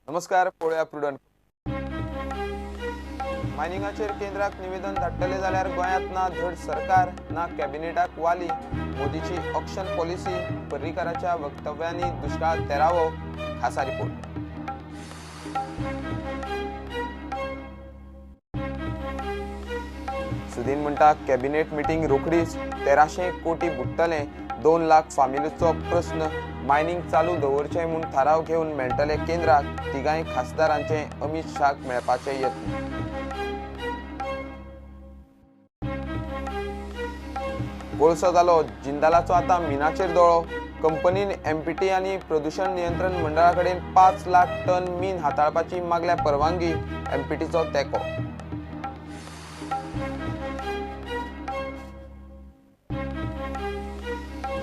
नमस्कार, पळोवया प्रुडंट. मायनिंगाचेर केंद्राक निवेदन धाडटले जाल्यार गोंयांत ना धड सरकार ना कॅबिनेटाक वाली. मोदीची ऑक्शन पॉलिसी, पर्रीकाराच्या वक्तव्यांनी दुश्काळ तेरावो. खासा रिपोर्ट. सुदीन म्हणटा कॅबिनेट मिटींग रोखडीच, 1300 कोटी बुडटले, 2 लाख फामिलीचो प्रस्न, मायनिंग चालू दवरचें म्हूण थाराव घेवन मेळटले केंद्राक. तिगांय खासदारांचे अमित शाहक मेळपाचे यत्न. कोळसो जालो जिंदालाचो आतां मिनाचेर दोळो. कंपनीन एमपीटी आनी प्रदूषण नियंत्रण मंडळा कडेन 5 लाख टन मीन हाताळपाची मागल्या परवानगी. एमपीटीचो तेंको.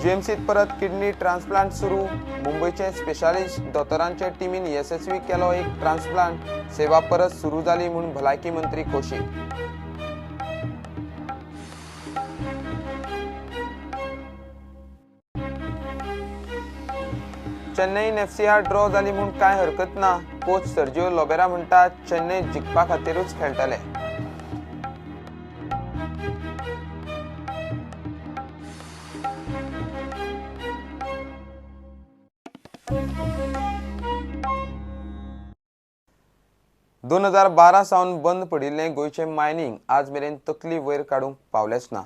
जीएमसीत परत किडनी ट्रान्सप्लांट सुरू. मुंबयचे स्पेशालिस्ट दोतोरांचे टिमीन येसस्वी केलो एक ट्रान्सप्लांट. सेवा परत सुरू जाली म्हूण भलायकी मंत्री खोशी. चेन्नईन एफसीआर ड्रॉ जाली म्हूण कांय हरकत ना. कोच सर्जिओ लोबेरा म्हणटा चेन्नई जिखपा खातीरूच खेळटले. दोन 2012 सावन बंद पडिल्लें गोंयचें मायनिंग आज मेरेन तकली वयर काडूंक पावलेंच ना.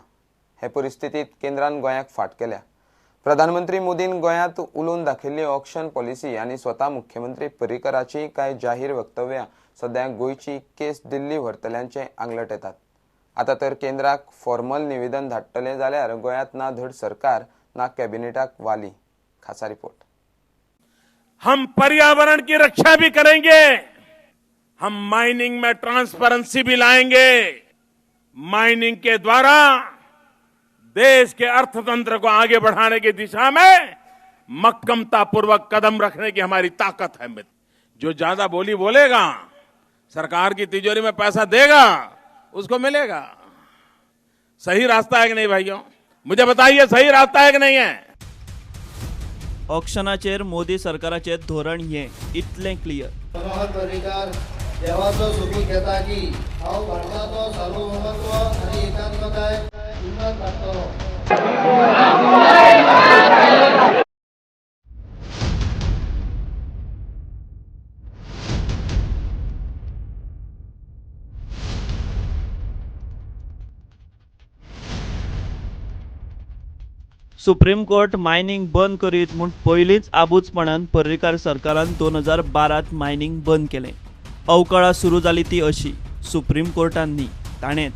हे परिस्थितींत केंद्रान गोंयाक फाट केल्या. प्रधानमंत्री मोदीन गोंयांत उलोवन दाखयल्ली ऑक्शन पॉलिसी आनी स्वता मुख्यमंत्री पर्रीकराची कांय जाहीर वक्तव्यां सद्या गोंयची केस दिल्ली व्हरतल्यांचे आंगलट येतात. आतां तर केंद्राक फॉर्मल निवेदन धाडटलें जाल्यार गोंयांत ना धड सरकार ना कॅबिनेटाक वाली. खासा रिपोर्ट. हम पर्यावरण की रक्षा भी करेंगे, हम माइनिंग में ट्रांसपेरेंसी भी लाएंगे. माइनिंग के द्वारा देश के अर्थतंत्र को आगे बढ़ाने की दिशा में मक्कमता पूर्वक कदम रखने की हमारी ताकत है. मित्र, जो ज्यादा बोली बोलेगा, सरकार की तिजोरी में पैसा देगा, उसको मिलेगा. सही रास्ता है कि नहीं भाइयों? मुझे बताइए, सही रास्ता है कि नहीं है? ऑक्शनाचेर मोदी सरकाराचें धोरण हें इतलें क्लियर. मनोहर पर्रीकार देवाचो सोपूत घेता की हांव भारताचो सार्वभौमत्व आनी एकात्मताय उन्नत राखतलो. सुप्रीम कोर्ट मायनिंग बंद करीत म्हूण पयलींच आबूजपणान पर्रीकार सरकारान 2012 मायनिंग बंद केलें. अवकळा सुरू जाली ती अशी, सुप्रीम कोर्टान न्ही, ताणेंच.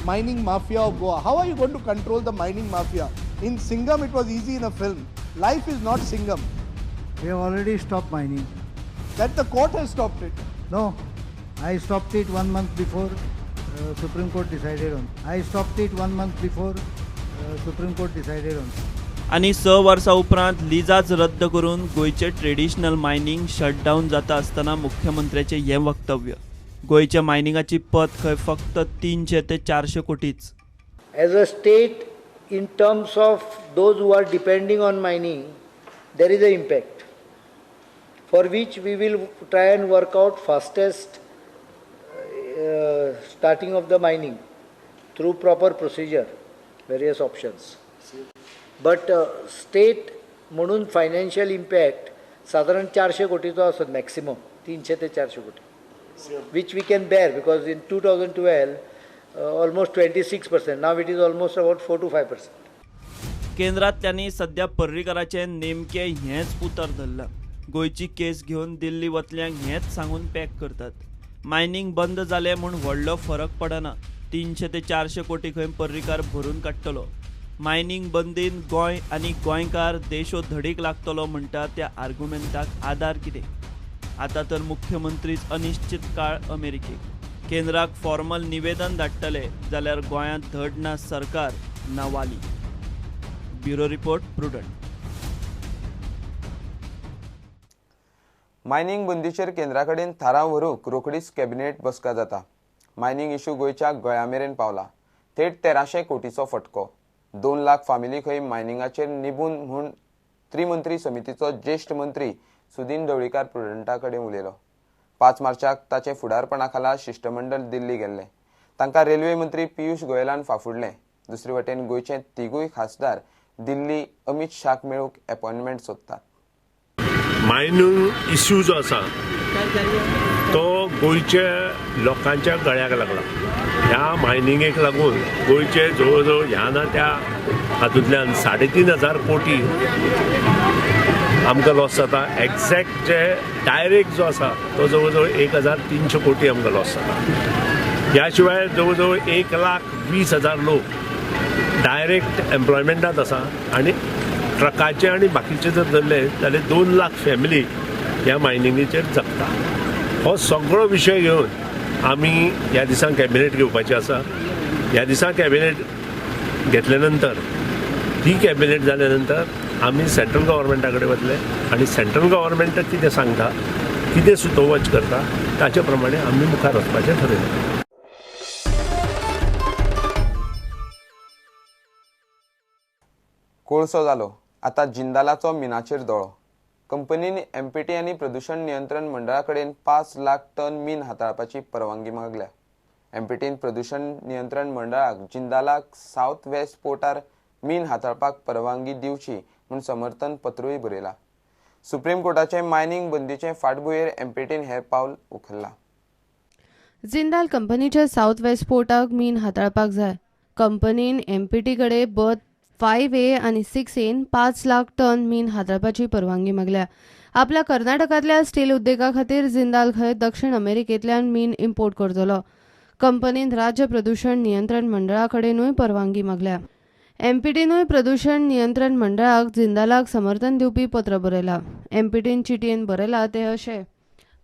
Mining mafia of Goa. How are you going to control the mining mafia? In Singham, it was easy in a film. Life is not Singham. We have already stopped mining. That the court has stopped it. No, I stopped it 1 month before Supreme Court decided on. I stopped it 1 month before Supreme Court decided on. आनी 6 वर्सां उपरांत लिजाच रद्द करून गोंयचें traditional mining shutdown जाता आसतना मुख्यमंत्र्याचें हें वक्तव्य. गोंयच्या मायनिंगाची पत खंय फक्त 300 ते 400 कोटीच. As a state, in terms of those who are depending on mining, there is a impact for which we will try and work out fastest starting of the mining through proper procedure, various options. But state म्हणून financial impact सादारण 400 कोटीचो आसत maximum, 300 ते 400 कोटी, which we can bear because in 2012 almost 26%, now it is almost about 4 to 5%. केंद्रांतल्यांनी सध्या पर्रीकाराचें नेमकें हेंच उतर धरलां. गोंयची केस घेवन दिल्ली वतल्यांक हेंच सांगून पॅक करतात. मायनिंग बंद जालें म्हूण व्हडलो फरक पडना. 300 ते 400 कोटी खंय पर्रीकार भरून काडटलो. मायनिंग बंदीन गोंय आनी गोंयकार देशो धडीक लागतलो म्हणटा त्या आर्गुमेंटाक आदार कितें? आतां तर मुख्यमंत्रीच अनिश्चित काळ अमेरिकेक. केंद्राक फॉर्मल निवेदन धाडटले जाल्यार गोंयांत धड ना सरकार ना वाली. Bureau report, Prudent. Mining बंदीचेर केंद्रा कडेन थाराव व्हरूंक रोखडीच कॅबिनेट बसका जाता. मायनिंग इशू गोंयच्या गळ्या मेरेन पावला. थेट 1300 कोटीचो फटको. 2 लाख फामिली खंय मायनिंगाचेर निबून म्हूण त्रिमंत्री समितीचो ज्येश्ठ मंत्री सुदीन ढवळीकार प्रुडंटा कडेन उलयलो. 5 मार्चाक ताचे फुडारपणा खाला शिश्टमंडळ दिल्ली गेल्लें. तांकां रेल्वे मंत्री पियुष गोयलान फाफुडलें. दुसरे वटेन गोंयचे तिगूय खासदार दिल्ली अमित शाहक मेळूंक अपॉयंटमेंट सोदतात. मायनींग इश्यू जो आसा तो गोंयच्या लोकांच्या गळ्याक लागला. ह्या मायनिंगेक लागून गोंयचे जवळ जवळ ह्या ना त्या हातूंतल्यान 3500 कोटी आमकां लॉस जाता. एग्जॅक्ट जे डायरेक्ट जो आसा तो जवळ जवळ 1300 कोटी आमकां लॉस जाता. ह्या शिवाय जवळ जवळ 1,20,000 लोक डायरेक्ट एम्प्लॉयमेंटात आसा आनी ट्रकाचे आनी बाकीचे जर धरले जाल्यार 2 लाख फॅमिली ह्या मायनिंगेचेर जगता. हो सगळो विशय घेवन आमी ह्या दिसांक कॅबिनेट घेवपाची आसा. ह्या दिसांक कॅबिनेट घेतले नंतर ही कॅबिनेट जाल्या नंतर आमी सेंट्रल गव्हर्मेंटा कडेन वतले आनी सेंट्रल गव्हर्मेंट कितें सांगता, कितें सुतोवच करता ताचे प्रमाणे आमी मुखार वचपाचें ठरयलें. कोळसो जालो, आतां जिंदालाचो मिनाचेर दोळो. कंपनीन एमपीटी आनी प्रदूषण नियंत्रण मंडळा कडेन 5 लाख टन मीन हाताळपाची परवानगी मागल्या. एमपीटीन प्रदूषण नियंत्रण मंडळाक जिंदालाक सावथ वेस्ट पोर्टार मीन हाताळपाक परवानगी दिवची म्हूण समर्थन पत्रूय बरयला. सुप्रीम कोर्टाचे मायनिंग बंदीचे फाटभुंयेर एमपीटीन हें पावल उखल्लां. जिंदाल कंपनीच्या सावथ वेस्ट पोर्टाक मीन हाताळपाक जाय. कंपनीन एमपीटी कडेन बर्थ 5A आनी 6Aन 5 लाख टन मीन हाताळपाची परवानगी मागल्या. आपल्या कर्नाटकांतल्या स्टील उद्देगा खातीर जिंदाल खंय दक्षिण अमेरिकेंतल्यान मीन इम्पोर्ट करतलो. कंपनीन राज्य प्रदूषण नियंत्रण मंडळा कडेनूय परवानगी मागल्या. एमपीटीनूय प्रदूषण नियंत्रण मंडळाक जिंदालाक समर्थन दिवपी पत्र बरयलां. एमपीटीन चिटयेन बरयलां तें अशें: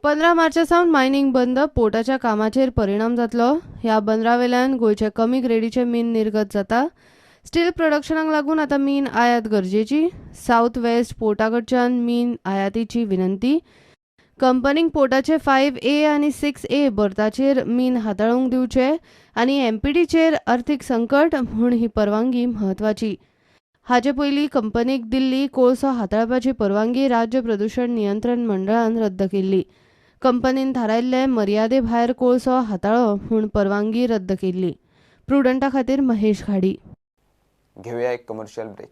15 मार्चा सावन मायनिंग बंद, पोर्टाच्या कामाचेर परिणाम जातलो. ह्या बंदरावेल्यान गोंयचे कमी ग्रेडीचें मीन निर्गत जाता. स्टील प्रोडक्शनाक लागून आतां मीन आयात गरजेची. सावथ वेस्ट पोर्टाकडच्यान मीन आयातीची विनंती. कंपनीक पोर्टाचे 5A आनी 6A बर्थाचेर मीन हाताळूंक दिवचे आनी एमपीटीचेर अर्थीक संकट म्हूण ही परवानगी म्हत्वाची. हाचे पयलीं कंपनीक दिल्ली कोळसो हाताळपाची परवानगी राज्य प्रदूषण नियंत्रण मंडळान रद्द केल्ली. कंपनीन थारायल्ले मर्यादे भायर कोळसो हाताळो म्हूण परवानगी रद्द केल्ली. प्रुडंटा खातीर महेश घाडी. घेवया एक कमर्शियल ब्रेक.